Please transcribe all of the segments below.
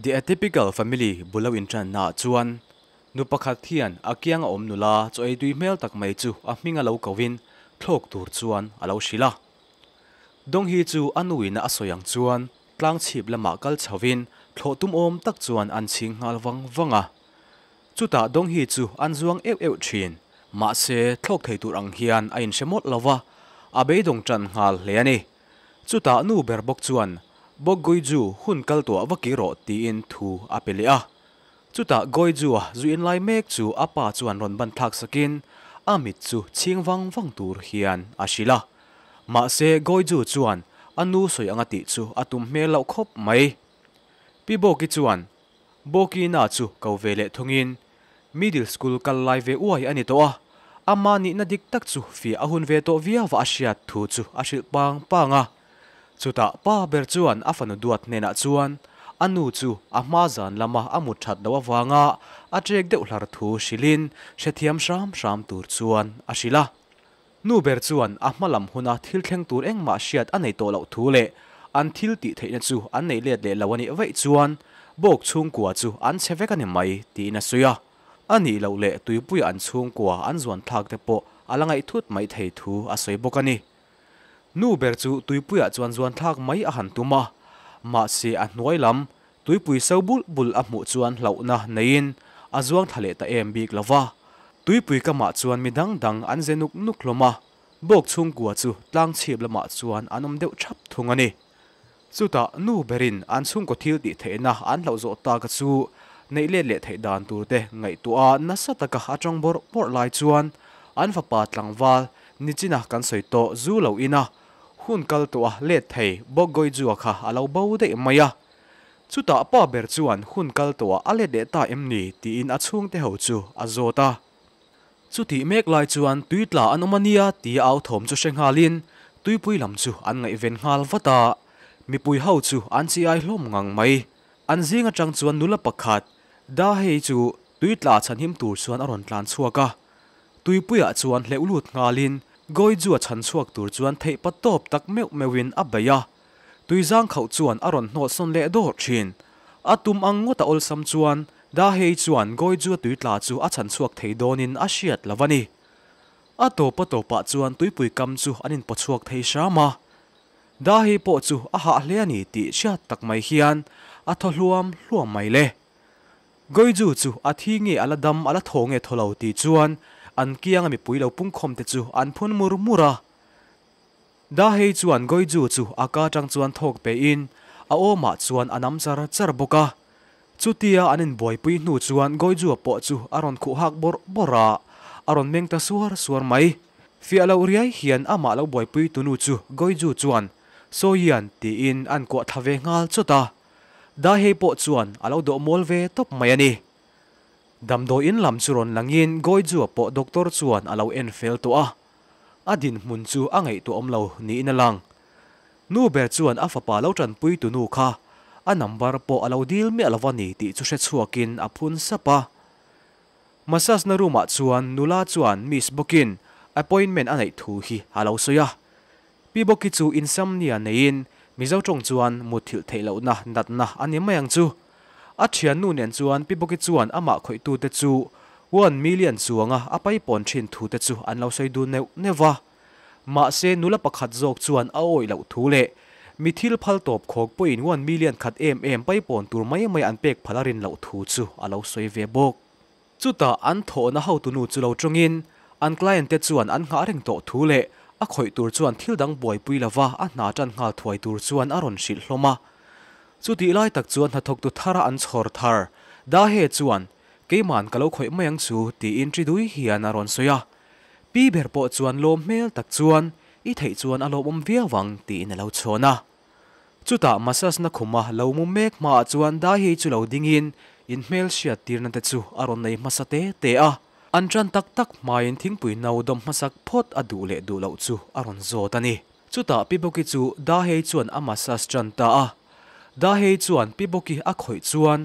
The Atypical Family bul lo intrannaah chuan nu pakhat hian a kianga awm nula chaw ei tui hmel tak mai chu a hming a lo kohin thlawk tur chuan a lo hrilh a. Dawng hi chu a nuin a sawi ang chuan tlang chhip lamah kal chhovin thlawh tum awm tak chuan an chhing nghal vang vang a. Chutah dawng hi chu an zuang euh euh thin. Mahse thlawk thei tur ang hian a inhre mawlh lo va, a beidawng tan nghal hle a ni. Chutah nu ber bawk chuan, Bawk Goiju hun kal tuah va kir rawh tiin thu a pe leh a. Chutah Goiju-a zu in lai mek chu a pa chuan rawn ban thlak sakin a mit chu chhing vang vang tur hian a hrilh a. Mahse Goiju chuan a nu sawi anga tih chu a tum hmel loh khawp mai. Pi Bawki chuan Bawkina chu ko ve leh thungin Middle school kal lai ve uai a ni tawh a, ama nihna dik tak chu fiah a hun ve tawh viau a hriat thu chu a hrilh pang pang a. Chutah pa ber chuan a fanu duat hnenah chuan a nu chu a hma zan lama a mut that loh avanga a trek deuh hlar thu hrilhin hrethiam hram hram tur chuan a hrilh a. Nu ber chuan a hma lam huna thil thleng tur engmah hriat a nei tawh loh thu leh an thil tih theihna chu an nei let leh lo a nih vaih chuan bawk chhungkua chu an chhe vek a ni mai tiin a sawi a. A nih loh leh tuipuia an chhungkua an zuan thlak te pawh a la ngaih thut mai thei thu a sawi bawk a ni. Nu ber chu tuipuiah chuan zuan thlak mai a han tum a, mahse a hnuai lam tuipui so bulh bulh a hmuh chuan hlauhna neiin a zuang thla leh ta em bik lo va. Tuipui kamah chuan mi dang dang an ze nuk nuk hlawm a, bawk chhungkua chu tlang chhip lamah chuan an awm deuh thap thung a ni. Chutah nu berin an chhungkaw thil tih theihna an hlauh zawh tak a chu neih let leh theih dan tur te ngaihtuah a nasa taka a tawng bawrh bawrh lai chuan an fapa tlangval nichina kan sawi tawh zu lo ina hun kal tawh a let thei bawk Goijua kha a lo bo daih mai a. Chutah pa ber chuan hun kal tawh ah a let leh ta em ni tiin a chhungte ho chu a zawt a. Chutih mek lai chuan tui tla an awm a nia tia au thawm chu hre nghalin tuipui lam chu an ngaihven nghal vat a. Mipui ho chu an chi ai hlawm ngang mai. An zing atang chuan nula pakhat Dahei chu tui tla chhanhim tur chuan a rawn tlan chhuak a. Tuipuiah chuan hleuh lut nghalin Goiju a chhan chhuak tur chuan theih pa tawp tak meuh meuhin a bei a. Tui zang khauh chuan a rawn hnawt sawn leh dawr thin. A tum ang ngawt a awlsam chuan Dahei chuan Goiju tui tla chu a chhan chhuak thei dawnin a hriat lo a ni. A tawp a tawpah chuan tuipui kam chu an inpaw chhuak thei hram a. Dahei pawh chu a hah hle a ni tih hriat tak mai hian a thaw hluam hluam mai le. Goiju chu a thi nge a la dam a la thaw nge thaw lo tih chuan an kianga mipui lo pungkhawm te chu an phun mur mur a. Dahei chuan Goiju chu a ka atang chuan thawk pehin a awmah chuan a nam char char bawk a. Chutia an inbuaipui hnu chuan Goiju-a pawh chu a rawn khuh hak bawrh bawrh a, a rawn meng ta suar suar mai. Fiah loh riai hian amah lo buaipui tunu chu Goiju chuan Sawian tiin an kuah thla ve nghal chawt a. Dahei pawh chuan a lo dawh mawl ve tawp mai a ni. Damdawiin lam chu rawn langin Goiju-a pawh doctor chuan a lo en fel tawh a. A dinhmun chu a ngaihtuah awm lo niin a lang. Nu ber chuan a fapa lo tanpui tu nu kha a number pawh a lo dil miah lo a ni tih chu hre chhuakin a phun sap a. Massage na room ah chuan nula chuan Miss bawkin appointment a neih thu hi a lo sawi a. Pi Bawki chu insomnia neiin Mizo tawng chuan mutthilh theih lohna natna a ni mai ang chu. A thiannu nen chuan Pi Bawki chuan amah khawihtute chu 1 million chuanga a paipawn thin thute chu an lo sawi dun neuh neuh va. Mahse nula pakhat zawk chuan a awih loh thu leh mi thil phal tawp khawk pawhin 1 million khat em em paipawn tur mai mai an pek phal a rin loh thu chu a lo sawi ve bawk. Chutah an thawhna hotunu chu lo tawngin an client te chuan an nghah reng tawh thu leh a khawih tur chuan thil dang buaipui lova a hna tan nghal thuai tur chuan a rawn hrilh hlawm a. Chutih lai tak chuan hnathawktu thara an chhawr thar Dahe chuan Keiman ka lo khawih mai ang chu tiin ṭi dui hian a rawn sawi a. Pi ber pawh chuan lawm hmel tak chuan I theih chuan a lawmawm viau ang tiin a lo chhawn a. Chutah massage na khuma lo mu mek hmaah chuan Dahi chu lo dingin in hmel hriat tirna te chu a rawn nei hmasa te te a. An ṭan tak tak hmain thingpui no dawm hmasak phawt a duh leh duh loh chu a rawn zawt a ni. Chutah Pi Bawki chu Dahei chuan a massage ṭan ta a. Dahei chuan Pi Bawki a khawih chuan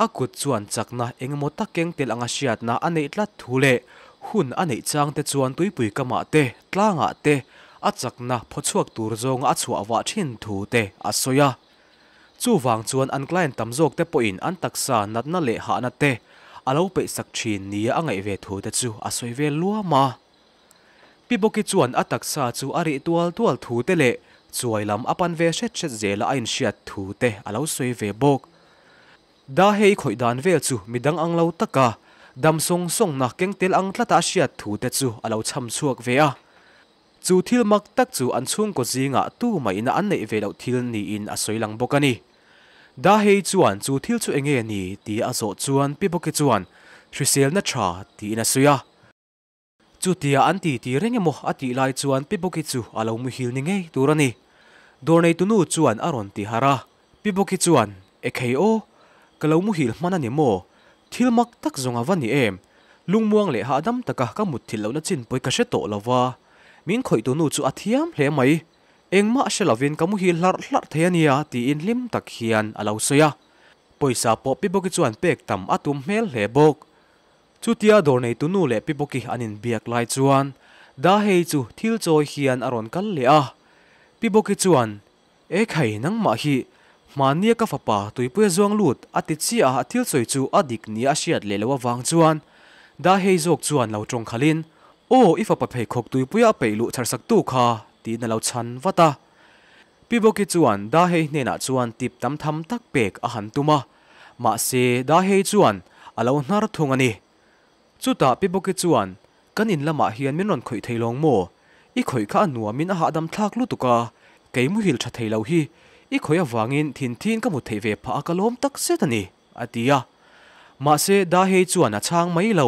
a kut chuan chakna engemaw tak keng tel anga hriatna a neih tlat thu leh hun a neih chang te chuan tuipui kamah te, tlangah te a chakna phaw chhuak tur zawnga a chhuah vah thin thu te a sawi a. Chuvang chuan an client tam zawk te pawhin an taksa natna leh hahna te a lo peih sak thin nia a ngaih ve thu te chu a sawi vel luam a. Pi Bawki chuan a taksa chu a rih tual tual thu te leh chuai lam a pan ve hret hret zela a inhriat thu te a lo sawi ve bawk. Dahei khawih dan vel chu midang ang lo taka dam sawng sawngna keng tel ang tlata a hriat thu te chu a lo chham chhuak ve a. Chu thil mak tak chu an chhungkaw zingah tu mahina an neih ve loh thil niin a sawi lang bawk a ni. Dahei chuan chu thil chu enge ni tia a zawh chuan Pi Bawki chuan hriselna tha tiin a sawi a. Chutia an ti ti reng emaw a tih lai chuan Pi Bawki chu a lo muhil ni ngei tur a ni. Dawr neitunu chuan a rawn ti harh a, Pi Bawki chuan, Ekhei aw, ka lo muhil hman a ni maw? Thil mak tak zawng a va ni em? Lungmuang leh hahdam taka ka mutthilh lohna chin pawi ka hre tawh lo va, min khawihtunu chu a thiam hle mai. Engmah hre lovin ka muhil hlarh hlarh thei a nia tiin hlim tak hian a lo sawi a. Pawisa pawh Pi Bawki chuan pek tam a tum hmel hle bawk. Chutia dawr neitunu leh Pi Bawki an inbiak lai chuan Dahei chu thil chawi hian a rawn kal leh a. Pi Bawki chuan Ekhai, nangmah hi hmannia ka fapa tuipuia zuang lut a ti chiah a, a thil sawi chu a dik nia a hriat leh loh avang chuan Dahei zawk chuan lo tawng khalhin, Aw, i fapa pheikhawk tuipuia a peih luh chharsaktu kha, tiin a lo chhan vat a. Pi Bawki chuan Dahei hnenah chuan tip tam tham tak pek a han tum a, mahse Dahei chuan a lo hnar thung a ni. Chutah Pi Bawki chuan, Kan in lamah hian min rawn khawih thei lawng maw? I khawih kha a nuamin a hahdam thlak lutuk a, kei muhil tha thei lo hi i khawih avangin thin thin ka hmu theih ve phah a ka lawm tak zet a ni, a ti a. Mahse Dahei chuan a chhang mai lo,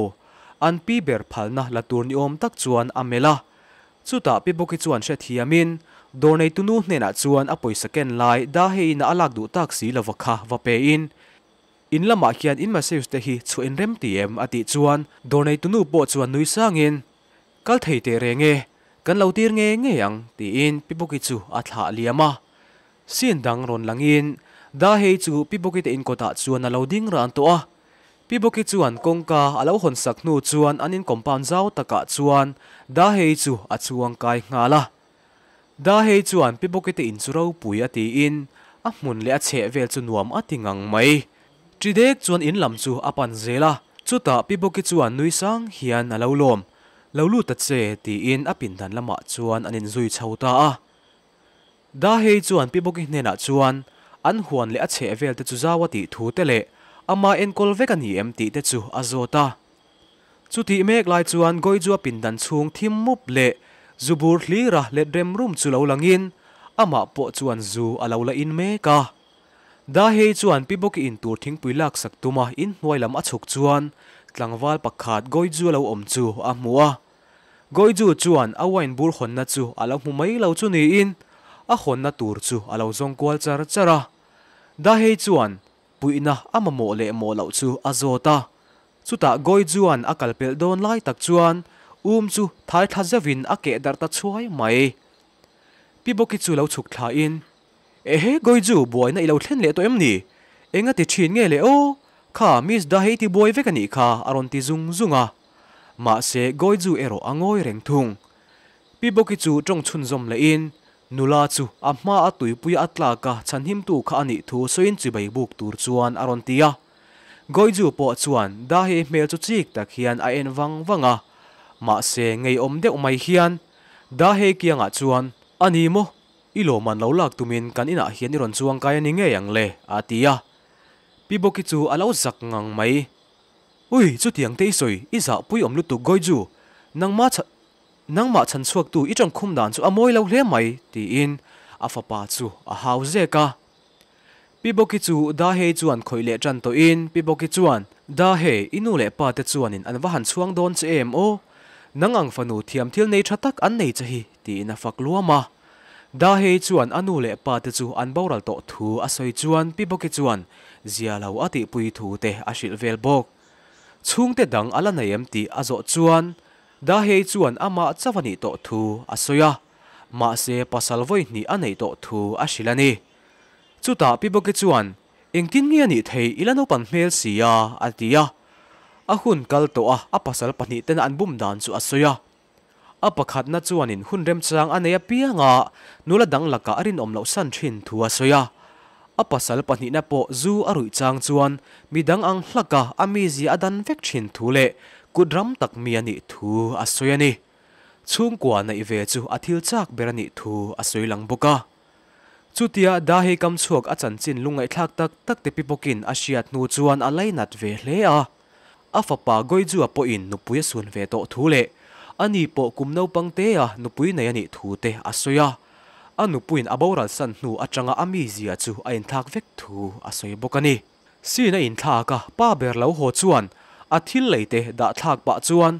an pi ber phalna la tur ni awm tak chuan a melh a. Chutah Pi Bawki chuan hrethiamin dawr neitunu hnenah chuan a pawisa ken lai Daheiin a lak duh tak si lova kha va pein, In lamah hian in masseuse te hi chhuah in rem ti em? a tih chuan dawr neitunu pawh chuan nui sangin, Kal thei teh reng e, kan lo tir ngei ngei ang, tiin Pi Bawki chu a thlah liam a. Scene dang rawn langin Dahei chu Pi Bawki te in kawtah chuan a lo ding ran tawh a. Pi Bawki chuan kawngka a lo hawn sak hnu chuan an in compound zau takah chuan Dahei chu a chuang kai nghal a. Dahei chuan Pi Bawkite in chu ropui a tiin a hmun leh a chheh vel chu nuam a ti ngang mai. Ṭidek chuan in lam chu a pan zel a, chutah Pi Bawki chuan nui sang hian a lo lawm, Lo lut ta che tiin a pindan lamah chuan an inzui chho ta a. Dahei chuan Pi Bawki hnenah chuan an huan leh a chheh vel te chu zau a tih thu te leh ama enkawl vek a ni em tih te chu a zawt a. Chutih mek lai chuan Goijua pindan chhung thim mup leh zu bur hlira let rem rum chu lo langin amah pawh chuan zu a lo la in mek a. Dahei chuan Pi Bawki in tur thingpui laksak tuma inhnuai lam a chhuk chuan tlangval pakhat Goiju a lo awm chu a hmu a. Goiju chuan a wine bur hawnna chu a lo hmu mai lo chu niin a hawnna tur chu a lo zawng kual char char a. Dahei chuan puihna a mamawh leh mawh loh chu a zawt a. Chutah Goy chuan a kal pelh dawn lai tak chuan um chu thai thla zeuhin a keh darh ta chhuai mai. Pi Bawki chu lo chhuk thlain, Ehe Goy chu buaina i lo thlen leh tawh em ni? Enga ti thin nge le aw? Kha Miss Dahei ti buai vek a nih kha a rawn ti zung zung a. Mahse Goy chu erawh a ngawi reng thung. Pi Bawki chu tawng chhunzawm lehin, Nula chu a hma a tuipuia a tlak a chhanhimtu kha a nih thu sawiin chibai buk tur chuan a rawn ti a. Goiju pawh chuan Dahi hmel chu chik tak hian a en vang vang a, mahse ngeiawm deuh mai hian Dahi kiangah chuan, A ni maw? I lawmman lo lak tumin kan inah hian i rawn chuang kai a ni ngei ang le, a ti a. Pi Bawki chu a lo zak ngang mai. Ui, chutiang te i sawi, i zahpui awm lutuk Goiju, nangmah chhan nangmah chhan chhuaktu i tawngkhum dan chu a mawi lo hle mai, tiin a fapa chu a hau zek a. Pi Bawki chu Dahei chuan khawih leh tan tawhin Pi Bawki chuan, Dahei, i nu leh pa te chuanin an va han chhuang dawn che em aw? Nang ang fanu thiam thil nei tha tak an nei che hi, tiin a fak luam a. Dahei chuan a nu leh pa te chu an boral tawh thu a sawi chuan Pi Bawki chuan zia lo a tihpui thu te a hrilh vel bawk. Chhungte dang a la nei em tih a zawh chuan Dahei chuan amah chauh a nih tawh thu a sawi a, mahse pasal vawi hnih a neih tawh thu a hrilh a ni. Chutah Pi Bawki chuan, Engtin nge a nih theih i la naupan hmel si a? a ti a. A hun kal tawh a, a pasal pahnih tena an bum dan chu a sawi a. A pakhatna chuanin hun remchang a nei apianga nula dang lakah a rinawm loh san thin thu a sawi a. A pasal pahnihna pawh zu a ruih chang chuan midang ang hlaka a mizia a dan vek thin thu leh kut ram tak mi a nih thu a sawi a ni. Chhungkua neih ve chu a thil chak ber a nih thu a sawi lang bawk a. Chutia Dahi kam chhuak a chanchin lungngaihthlak tak tak te pi bawkin a hriat hnu chuan a lainat ve hle a. A fapa Goijua pawhin nupui a sun ve tawh thu leh ani pawh kum naupang tea nupui nei a nih thu te a sawi a. A nupuiin a boral san hnu atanga a mizia chu a inthlak vek thu a sawi bawk a ni. Sin a inthlak a, pa ber lo haw chuan a thil lei te dah thlak pah chuan,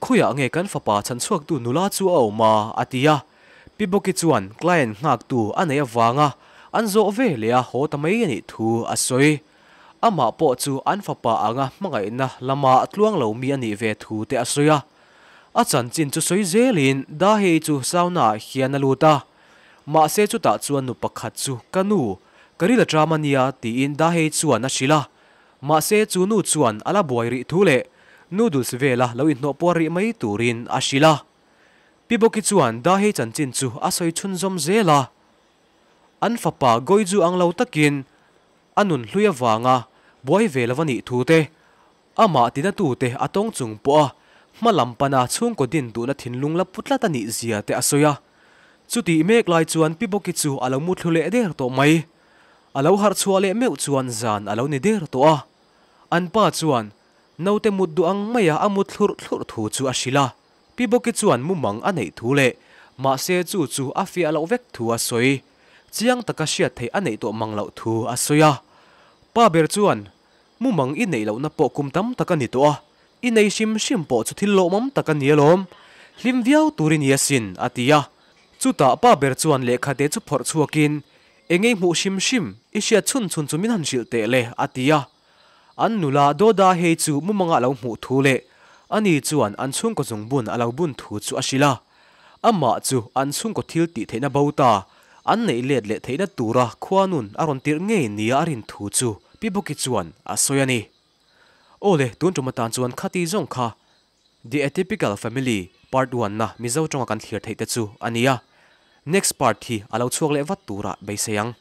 Khawiah nge kan fapa chhanchhuaktu nula chu a awm a? a ti a. Pi Bawki chuan client nghaktu a neih avanga an zawh ve leh a haw ta mai a nih thu a sawi. Amah pawh chu an fapa anga hmangaihna lama tluang lo mi a nih ve thu te a sawi a. A chanchin chu sawi zelin Dahei chu sauna ah hian a lut a. Mahse chutah chuan nu pakhat chu ka nu, ka ril a ṭam a nia tiin Dahei chuan a hrilh a. Mahse chu nu chuan a la buai rih thu leh noodles vela lo inhnawh puar rih mai turin a hrilh a. Pi Bawki chuan Dahei chanchin chu a sawi chhunzawm zel a. An fapa Goiju ang lo takin a nun hlui avanga buai ve lo a nih thu te, Amah tinatute a tawng chung pawh a hma lam pana chhungkaw din duhna thinlung la pu tlat a nih zia te a sawi a. Chutih mek lai chuan Pi Bawki chu a lo muthlu leh der tawh mai. A lo harh chhuah leh meuh chuan zan a lo ni der tawh a. An pa chuan naute mut duh ang maia a mut thlurh thlurh thu chu a hrilh a. Pi Bawki chuan mumang a neih thu leh mahse chu chu a fiah loh vek thu a sawi. Chiang taka hriat theih a neih tawh mang loh thu a sawi a. Pa ber chuan Mumang i neih lohna pawh kum tam tak a ni tawh a, i nei hrim hrim pawh chu thil lawmawm tak a ni alawm. Hlim viau tur i ni asin, a ti a. Chutah pa ber chuan lehkhate chu phawrh chhuakin, Eng ei hmuh hrim hrim, i hriat chhun chhun chu min han hrilh teh le, a ti a. An nula Doda hei chu mumanga lo hmuh thu leh ani chuan an chhungkaw zungbun a lo bun thu chu a hrilh a. Amah chu an chhungkaw thil tih theihna bo ta, an neih let leh theihna tura khuanun a rawn tirh ngei nia a rin thu chu Pi Bawki chuan a sawi a ni. Aw le, tun tum atan chuan khati zawng kha The Atypical Family Part One na Mizo tawnga kan thlir theih te chu a ni a. Next part hi a lo chhuak leh vat turah beisei ang.